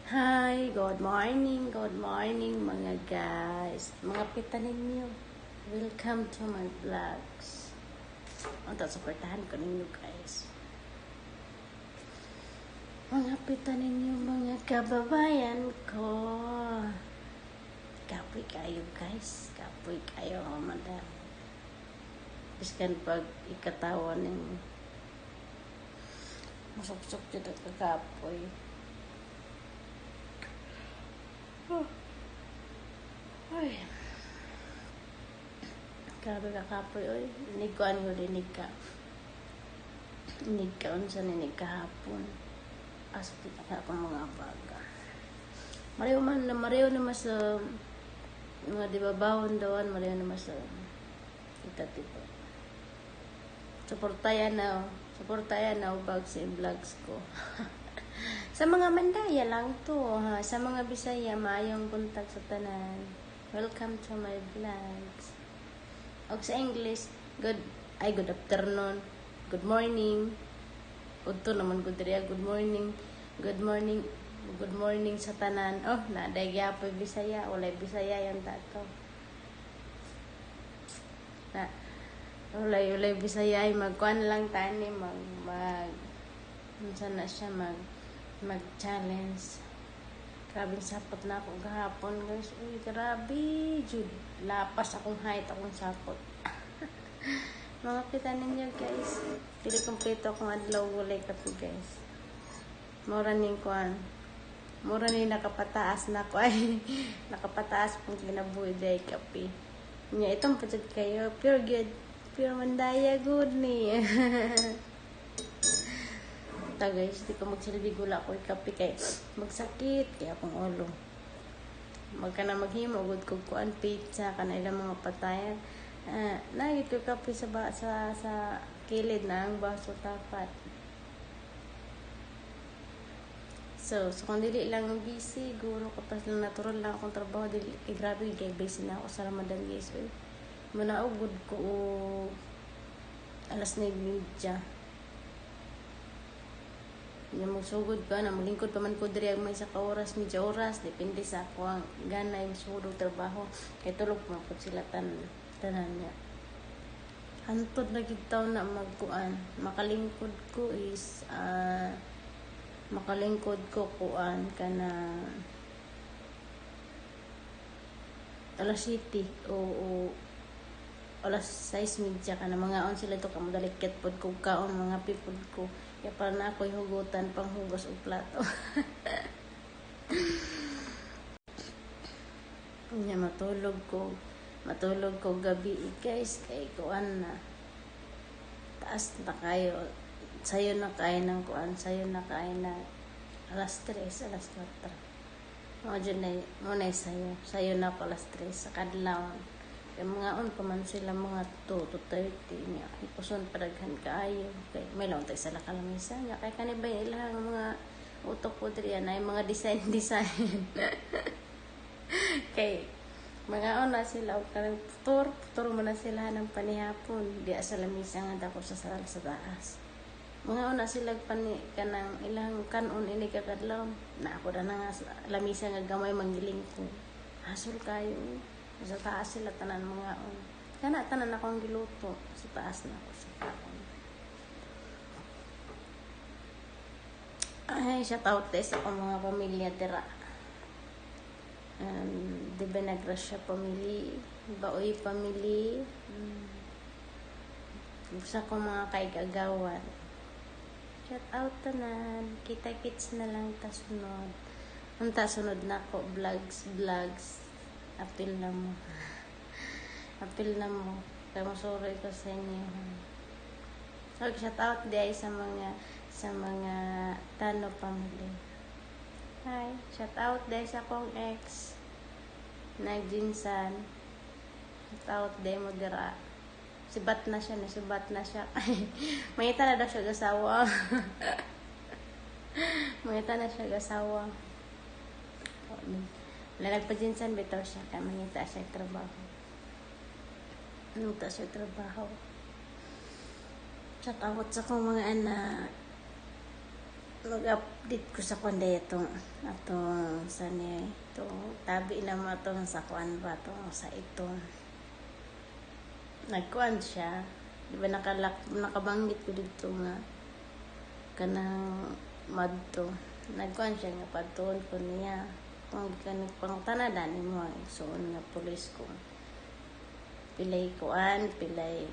Hi, good morning, mga guys. Mga pita ninyo. Welcome to my vlogs. Unta, suportahan ko ninyo, guys. Mga pita ninyo, mga kababayan ko. Kapoy kayo, guys. Kapoy kayo, madam. Biskan pag ikatawa ninyo. Masuksok dito kakapoy. Oh. Ay. Grabe ka kapoy, oy. Inig ko ano, inig ka. Inig ka, unsa ninig kahapon. Asa kita ka akong mga baga. Mariw man na, mariw naman sa mga di ba bawon dawan, mariw naman sa kita tipo. Suportayan na, oh. Suportayan na bag sa vlogs ko. Sa mga Mandaya lang to, ha. Sa mga Bisaya, maayong buntag sa tanan. Welcome to my vlogs. Og sa English, good, ay, good afternoon, good morning. Udto naman gud diri, good morning. Good morning. Good morning sa tanan. Oh, na gyapoy Bisaya, walay Bisaya yan tato. Na walay walay Bisaya ay magkuan lang tani, mag mag unsa na siya, mag mag challenge. Grabe sapot na ako gahapon, guys. Uy, grabe. Jud. Lapas akong height, akong sapot. Mga kita ninyo, guys. Dili kompleto akong adlaw walay kape, guys. Mura ning kuan. Mura ni nakapataas na ko ay nakapataas pong kinabuhi day kape. Nya itong pajud kayo. Pure good. Pure Mandaya good ni. Ta guys, di ko magsilbi gula ko kape kay magsakit kay akong ulo. Magka na maghimo gud kog kuan, pizza kana ilang mga patayan. Nagit ko kape sa ba, sa kilid na ang baso tapat. So kung dili lang busy, guro ko pas lang natural lang akong trabaho dili kay grabe kay busy na ako sa Ramadan, guys. Uy. Manaog gud ko og alas 9:30. Nya magsugod ka na, maglingkod pa man ko diri ang may sa ka oras, medya oras, depende sa ako ang ganay sugod og trabaho. Kay tulog pa man pud sila tanan niya. Hantod na gid taw na magkuan. Makalingkod ko is makalingkod ko kuan kana alas 7 o alas 6:30 kana mga on sila to kamadalikit pod ko kaon, mga pipod ko. Kaya para na ako'y hugutan panghugas og plato. Nya matulog ko gabi, guys, kay kuan na. Taas na kayo. Sayo na kayo ng kuan, sayo na kayo na alas 3, alas 4. Mo dyan na, mo na sayo. Sayo na ako alas 3 sa kadlawon. Kay mga on pa man sila mga 2 to 30 niya. Ikuson padaghan kaayo. Kay may lang tayo sa lakalamisa niya. Kay kani ba ilang mga utok po diri ay mga design design. Kay mga on na sila og kanang putor, putor mo na sila ng panihapon. Diya sa lamisa nga dako sa sala sa taas. Mga on na sila pani kanang ilang kanon ini kakadlaw. Na ako na nga sa lamisa nga gamay manggiling ko. Hasol kayo. Sa taas sila tanan mga on. Kana tanan akong giluto. Sa taas na ako sa kaon. Ay, shout out sa akong mga pamilya dira. Di ba nagrasya family, Baoy family, sa akong mga kaigagawan. Shout out tanan. Kita-kits na lang ta sunod. Unta sunod na ako vlogs, vlogs. Apil na mo. Apil na mo. Kaya masuri ko sa inyo. So, shout out di ay sa mga Tano family. Hi, shout out di sa akong ex nagjinsan. Shout out di mo dira. Sibat na siya, nasibat na siya. Mangita na daw siya gasawa. Mangita na siya gasawa. Wala nagpajinsan bitaw siya kay mangita siya trabaho. Mangita siya trabaho. Shout out sa akong mga anak. Mag-update ko sa kuan day itong atong sa ni itong tabi na mo atong sa kuan ba atong sa itong nagkuan siya, di ba? Nakalak, nakabanggit ko dito nga kanang madto nagkuan siya nga padtuon ko niya kung kanang pangutana dani mo ang igsuon nga pulis ko pilay kuan, pilay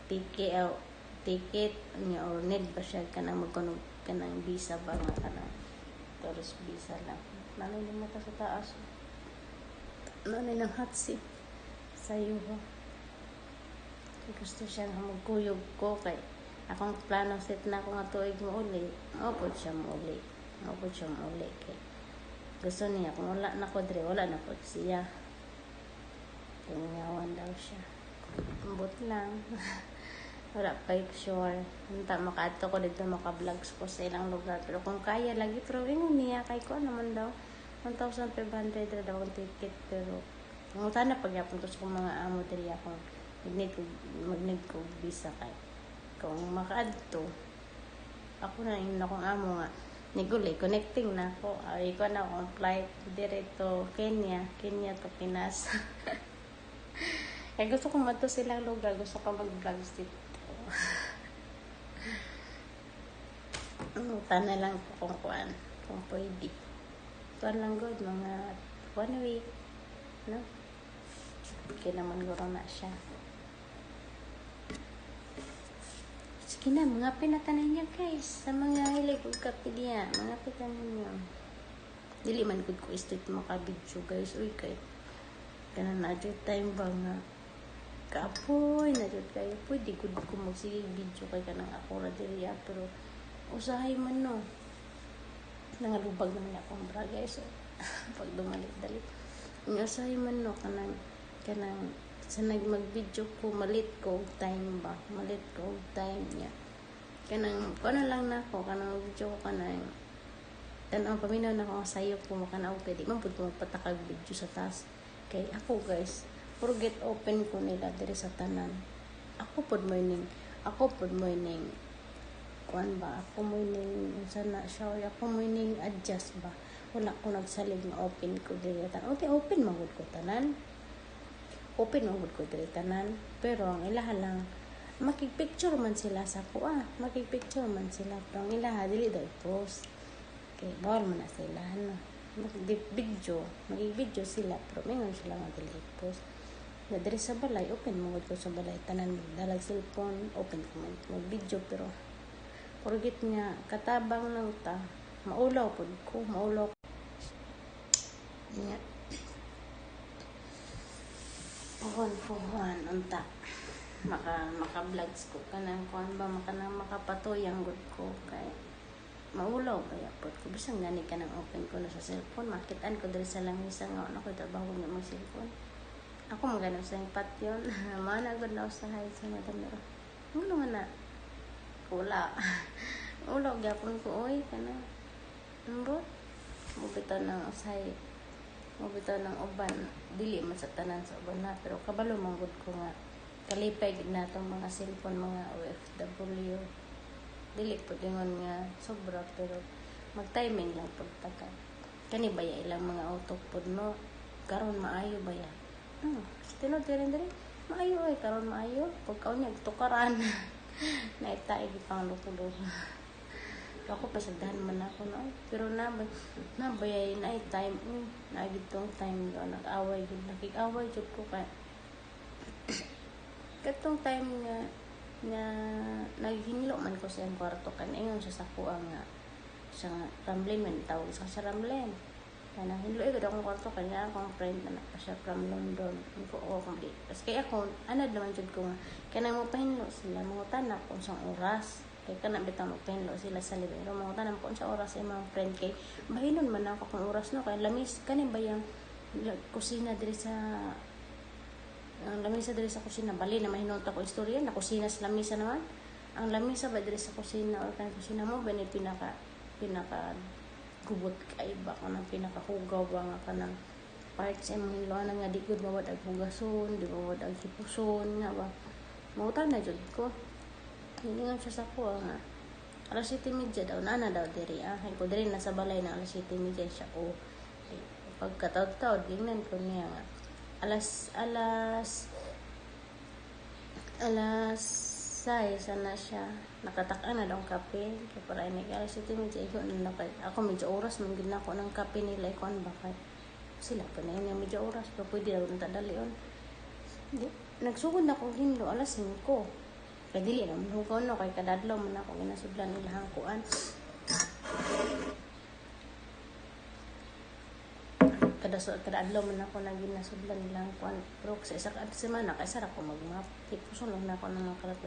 ticket o ticket niya or need ba siya kanang magkuno kanang visa ba nga kanang tourist visa lang. Nanay ni mata sa taas, nanay ng hot seat sa iyo. Gusto siya nga magkuyog ko kay akong plano set na ako nga tuig mo uli, mo siya mo uli, mo siya mo uli kay gusto niya kung wala na ko dre, wala na po siya. Tingawan daw siya. Ambot lang, wala pa sure. Unta makaadto ko dito, maka-vlogs ko sa ilang lugar. Pero kung kaya lagi, pero ingon niya kay ko naman daw 1,500 ra daw ang ticket, pero kung sana pagyapon to sa kong mga amo diri akong mag-need ko visa kay kung makaadto ako na ingon akong amo nga niguli connecting na ako, ay ko na akong flight dire to Kenya, Kenya to Pinas. Kaya gusto ko madto silang lugar, gusto ko mag-vlogs dito. Tana lang ko kung kuan, kung pwede. Kuan lang good, mga one week, no? Okay naman guro na siya. Sige na, mga pinatanan niyo guys. Sa mga hilig og kape diya, mga pitanan niyo. Dili man gud ko straight maka-video guys. Uy, kay kanang na time ba nga kapoy na jud kayo, pwede gud ko magsige video kay kanang ako ra diri ah, pero usahay man no, nangalubag naman akong bra guys, so, pag dumalit dalit. Usahay man no, kanang kanang sa nag mag-video ko, malit ko og time ba, malit ko og time niya, kanang kuno lang nako kanang video ko, kanang tan-aw paminaw na ko ang sayop ko makanaw kay di man pud ko magpatakag video sa taas. Kay ako guys, forget open ko nila diri sa tanan. Ako pod mo ning kuan ba, ako mo ning unsa na siya, oy, ako mo ning adjust ba. Wala ko nagsalig nga open ko diri tanan. Okay, open man gud ko tanan. Open man gud ko diri tanan, pero ang ilaha lang makig-picture man sila sa ko ah. Makig-picture man sila pero ang ilaha dili daw i-post. Kay bawal man na sila no. Mag-video, magig-video sila pero mingon sila nga dili i-post. Na diri sa balay, open mo ko sa balay tanan, dalag cellphone, open ko man mag-video, pero forget nga katabang lang ta, maulaw pod ko, maulaw niya. Puhon puhon unta maka maka vlogs ko kanang kuan ba, maka nang makapatuyang gud ko kay maulaw kaya pod ko. Bisan gani kanang open ko na sa cellphone, makitaan ko diri sa lamisa nga ano ko trabaho nga mag cellphone. Ako magano sa patyon, mana gud na usahay sa madam. Ano nga na wala, ulaw gyapon ko oy, kana ambot mo bitaw ng usahay, mo bitaw ng uban, dili man sa tanan sa uban na, pero kabalo man gud ko nga kalipay gid na tong mga cellphone, mga OFW. Dili pud ingon nga sobra, pero mag-timing lang pud ta kay kani baya ilang mga auto pod no, karon maayo baya. Tinuod diri diri maayo ay karon maayo, pagkaon niya tukaran naitae pang loko. Ako pasagdahan man ako no, pero na na bayay na ay time na gitong time do nag-away gid, nakig-away jud ko kay katong time nga nga naghinlo man ko sa iyang kwarto kay ingon siya sa kuha nga siya nga Ramlin man tawag sa Ramlin. Kanang hinlo gud akong kwarto kay nga akong friend na pa siya from London. Ko o kung di. Kasi kay ako anad naman jud ko nga kanang mo pahinlo sila, mangutana kung sa oras. Kay kana bitaw mo pahinlo sila sa living room, mangutana ko sa oras sa mga friend kay bahinon man ako kung oras no, kay lamis kani ba yang kusina diri sa ang lamisa diri sa kusina, bali na mahinunta ko istorya na kusina sa lamisa naman. Ang lamisa ba diri sa kusina or kanang kusina mo ba ni pinaka pinaka gubot kay ba kanang pinakahugaw ba nga kanang part sa imong hinloan nga di gud mawad ag hugason, di mawad ag hipuson nga ba. Mautan na jud ko. Hilingan siya sa kuha nga Alas 7:30 daw nana daw diri ah. Ko diri na sa balay na alas 7:30 siya o. Pagkataod-taod gingnan ko niya nga alas alas alas 6 ana siya, nakatakan na daw ang kape kay para ini alas 7:30 igo na kay ako medyo oras man gid nako ng kape nila, ikuan ba, kay sila pa na yun medyo oras pero pwede daw nta dalion. Di, nagsugod na ko hinlo alas 5 kay dili na man hugaw no, kay kadadlaw man ako ginasudlan ilahang kuan, kada so kada adlaw man ako na ginasudlan ilang kuan, pero sa isa ka semana kay sara ko magmap, puson lang na ako ng mga kalat.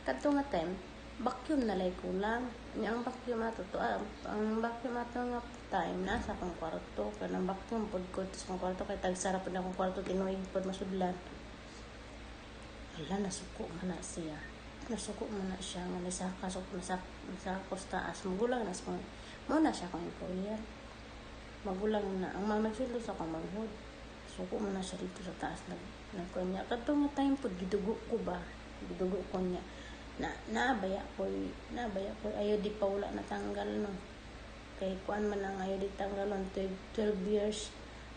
Kadto nga time vacuum na lay kulang nya. Ang vacuum ato to ah, ang vacuum ato nga time nasa akong kwarto, kanang vacuum pod ko sa akong kwarto kay tagsara pod akong kwarto, tinuig pod masudlan. Ala, nasuko man na siya, nasuko man na siya nga nisaka so nasa nasa ko sa taas, magulang na sa mo na siya akong employer, magulang na ang mga nagsulod sa akong manghod. Suko man na siya dito sa taas, nag nagkuan niya. Kadto nga time pod gidugo ko ba, gidugo ko niya na naabaya ko, naabaya ko ayo di pa wala natanggal no, kay kuan man ang ayo di tanggalon 12, 12 years,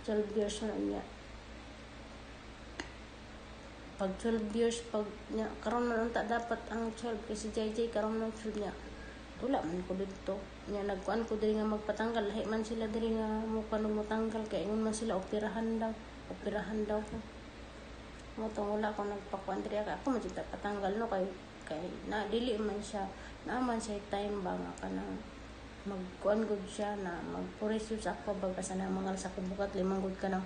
12 years na niya. Pag 12 years pag niya karon man unta dapat ang 12 kasi JJ karon man 12 niya, wala man ko didto niya. Nagkuan ko diri nga magpatanggal, lahi man sila diri nga mo kanong motanggal kay ingon man sila operahan daw, operahan daw ko mo tong wala ko nagpakuan diri. Ako man jud patanggal no, kay kay na dili man siya na man siya time ba nga kanang magkuan gud siya na magpuresyo sa ako baga sa mga sa kubukat limang gud ka ng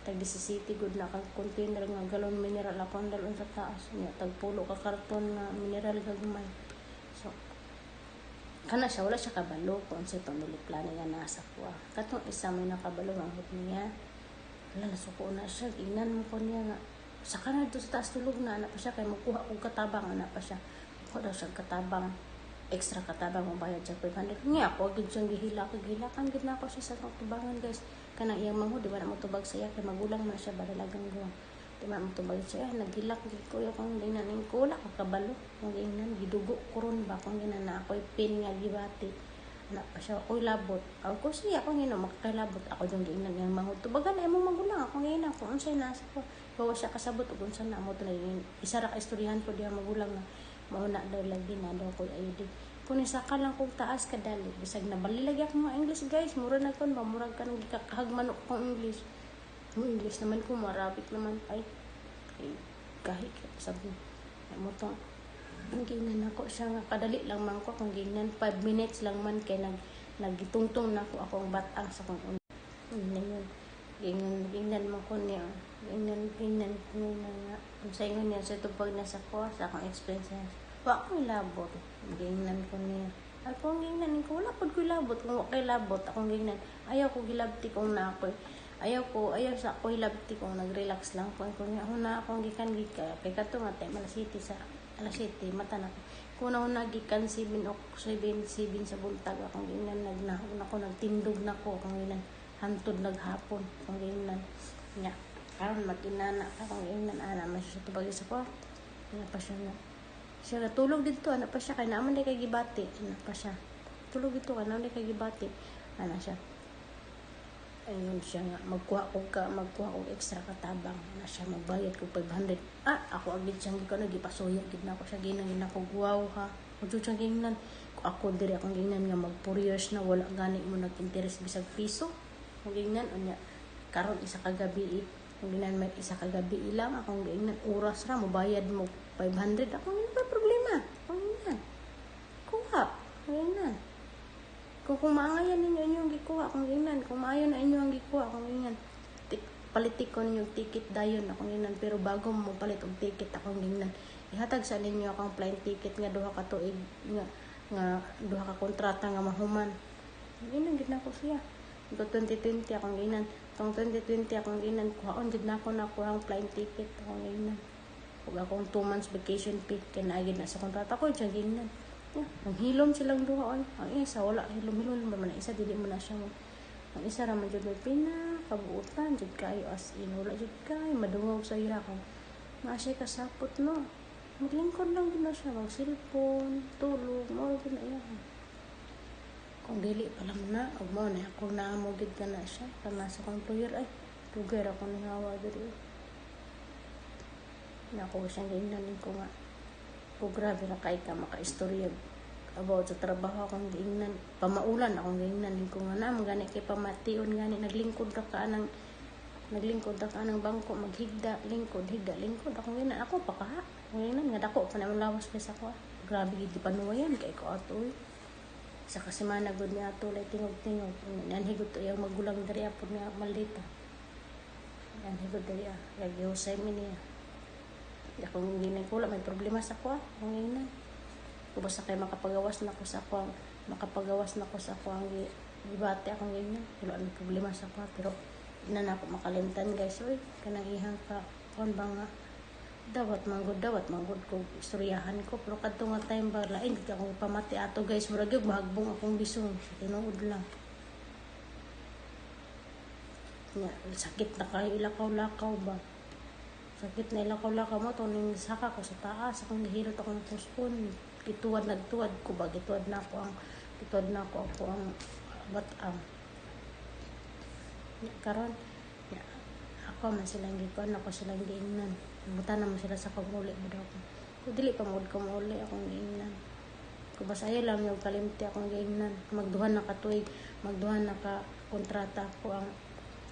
tag 17 gud na ka container nga galon mineral akong dalon sa taas niya, tag pulo ka karton nga mineral gagmay. So kana siya, wala siya kabalo kung sa family planning nga nasa kuha. Katong isa may nakabalo manghod niya. Wala, nasuko na siya, ingnan mo ko niya nga saka na dito sa taas tulog na anak pa siya kay mukuha og katabang anak pa siya, mukuha daw siya katabang, extra katabang, mo bayad siya 500 niya. Ako gid siyang gihila ko, gihilakan gid na ako siya sa tubangan, guys. Kanang iyang manghod di ba na motubag sa iya kay magulang man siya, badalagang guwang, di ba motubag siya. Naghilak gid ko yung kung dingnan ning ko, wala ko kabalo kung ingnan gidugo ko ron ba kung ginan na ako'y pin nga gibati anak pa siya. Ako'y labot ako siya ako ngino makakilabot ako yung giingnan niyang manghod, tubagan ay mong magulang. Ako ngina kung unsay nasa ko bawa siya kasabot ug unsa na mo to, isa ra ka istoryahan ko diha magulang nga mauna daw lagi na daw ko'y ayudi kung saka lang kong taas kadali bisag nabali lagi ako mga English, guys. Mura na kon ba, murag ka nang gikakahag manok kong English mo. English naman ko marabik naman ay ay kahit sabi mo to. Ang giingnan ako siya nga kadali lang man ko akong giingnan, 5 minutes lang man kay nag nagitungtong na ko akong batang sa kong una yun. Giingnan giingnan mo ko niya, giingnan giingnan ko niya nga kung sa ingon niya sa tupag na sa ko sa akong expenses wa ko labot. Giingnan ko niya, akong giingnan ko wala pod ko labot. Kung wa kay labot, akong giingnan ayaw ko gilabti kung na ako, ayaw ko, ayaw sa ako hilabti kung nag-relax lang ko kung na akong gikan gika kay kadto nga time alas 7 sa alas 7 mata na ko kung na gikan 7 o 7 7 sa buntag. Akong giingnan nagnahog na ko, nagtindog na ko. Akong giingnan hantod naghapon. Akong giingnan nya karon mag-inana ka. Akong giingnan ana man siya sa tubag sa ko ana pa siya nga siya natulog dito ana pa siya kay naaman di kay gibati ana pa siya tulog dito kay naaman di kay gibati ana siya. Ayun siya nga magkuha og extra katabang na siya, magbayad ko 500. Ah, ako agad siyang gikano, gipasuyo gid na ako siya. Ginang gid ako, wow ha. Mudyo siyang gingnan ako diri, akong gingnan nga mag 4 years na wala gani mo nag-interest bisag piso. Akong gingnan unya karon isa ka gabi, akong gingnan may isa ka gabi lang. Akong gingnan oras ra mobayad mo 500. Akong gingnan problema, akong gingnan kuha, akong gingnan kung maangayan ninyo inyong gikuha, akong gingnan kung maayo na inyo ang gikuha, akong gingnan palitik ko ninyo ticket dayon. Akong gingnan pero bago mo palit og ticket, akong gingnan ihatag sa ninyo akong plane ticket nga duha ka tuig nga nga duha ka kontrata nga mahuman. Gingnan gid nako siya ko 2020. Akong gingnan tong 2020, akong gingnan kuhaon gid nako na kuhang plane ticket. Akong gingnan ug akong 2 months vacation pay kay naa gid na sa kontrata ko siya gingnan. Yeah, ang hilom silang duha oy. Ang isa wala hilom-hilom ba man, isa dili mo na siya mo. Ang isa ra man jud may pinakabuotan jud kayo, as in wala jud kay madungog sa ira ko. Naa siya kasapot no. Maglingkod lang gud na siya, mag cellphone, tulog, mao gud na iya. Kung dili pa lang na, ug mao na ako naamo gid ka na siya. Kana sa akong employer ay, dugay ra ko nihawa diri. Na ako siyang giingnan ko nga, kung grabe ra kay ka makaistorya about sa trabaho, akong giingnan, pamaulan akong giingnan ko nga naa man gani kay pamation gani, naglingkod ra ka ng bangko, maghigda, lingkod, higda, lingkod. Akong giingnan, ako pa ka akong giingnan nga dako pa naman lawas kaysa ko. Grabe gid gipanuwayan kay ko ato oy. Sa kasemana gud ni ato lay tingog-tingog. Nanhi gud to iyang magulang diri apod nga maldita. Nanhi gud diri ah. Kaya gihusay mi niya. Di akong giingnan ko wala may problema sa ko ah. Akong giingnan. Kung basta kay makapagawas na ko sa ako ang gibati, akong giingnan. Wala may problema sa ko pero ina na ako makalimtan, guys, oy, kanang ihang ka kon ba nga dawat manggod ko istoryahan ko, pero kadto nga time ba lain gid akong pamati ato, guys. Murag gyud mahagbong akong bisong sa tinuod lang. Nya, sakit na kayo ilakaw-lakaw ba, sakit na ilakaw-lakaw mo to ning saka ko sa taas, akong gihilot akong puspon, gituwad nagtuwad ko ba, gituwad na ako ako ang batang. Nya, karon nya, ako man silang gikuan, ako silang giingnan. Buta naman sila sa pag-uli mo daw ko. Kung dili pa mo ko mauli, akong giingnan. Kung basta ayaw lang yung kalimti, akong giingnan. Magduha na ka tuig, magduha na ka kontrata ako ang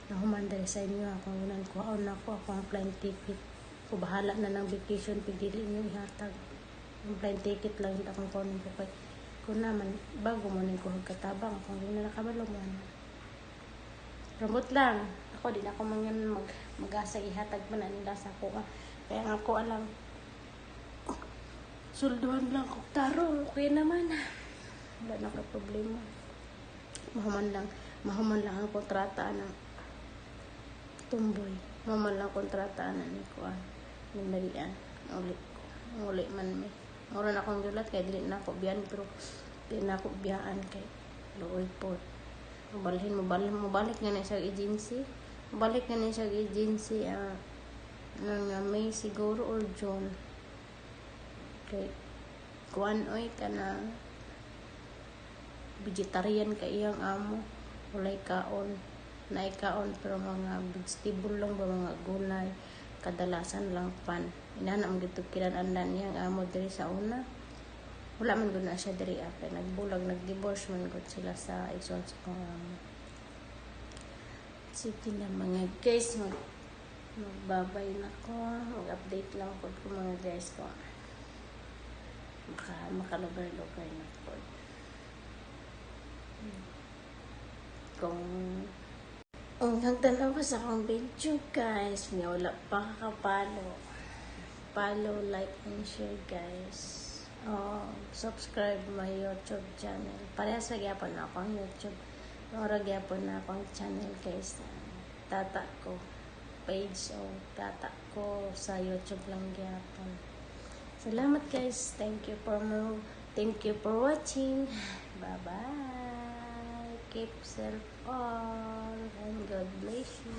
nahuman diri sa inyo. Akong giingnan ko, na ako, ako ang plane ticket. Kung bahala na ng vacation, pigili niyo ihatag. Ang plane ticket lang yun akong kunin ko kay kung naman, bago mo ning kuhag katabang, akong giingnan, nakabalo mo na. Ramot lang. Ako, di na ako man mag-asa ihatag pa na nila sa ako. Ah. Kaya nga ako alam, sulduhan lang ko tarong. Okay naman. Wala na ko problema. Mahuman lang ang kontrata ng tumboy. Mahuman lang kontrata na ni ko ni Maria. Uli ko. Uli man mi. Mura na akong gulat kay dili na ako biyan, pero dili na ako biyaan kay luoy po. Mobalhin, mobalhin, mobalik nga na siya agency. Mobalik nga na siya agency nga May siguro or June. Kay kuan oy, kana vegetarian ka iyang amo. Walay kaon. Naay kaon pero mga vegetable lang ba, mga gulay. Kadalasan lang pan. Inana man gito kilan-andan iyang amo diri sa una. Wala man gud na siya diri ah, kay nagbulag, nagdivorce man gud sila sa igsoon sa kong amo. Sige na mga guys, magbabay na ko. Mag-update lang ko mga guys ko. Makalugar-lugar na ko. Kung ang hagdan ko sa akong video, guys, nga wala pa kakapalo. Follow, like, and share, guys. Oh, subscribe my YouTube channel. Parehas ra gyapon na akong YouTube. Mura gyapon na akong channel, guys. Tata ko page o tata ko sa YouTube lang gyapon. Salamat, guys. Thank you for watching. Bye-bye. Keep safe all and God bless you.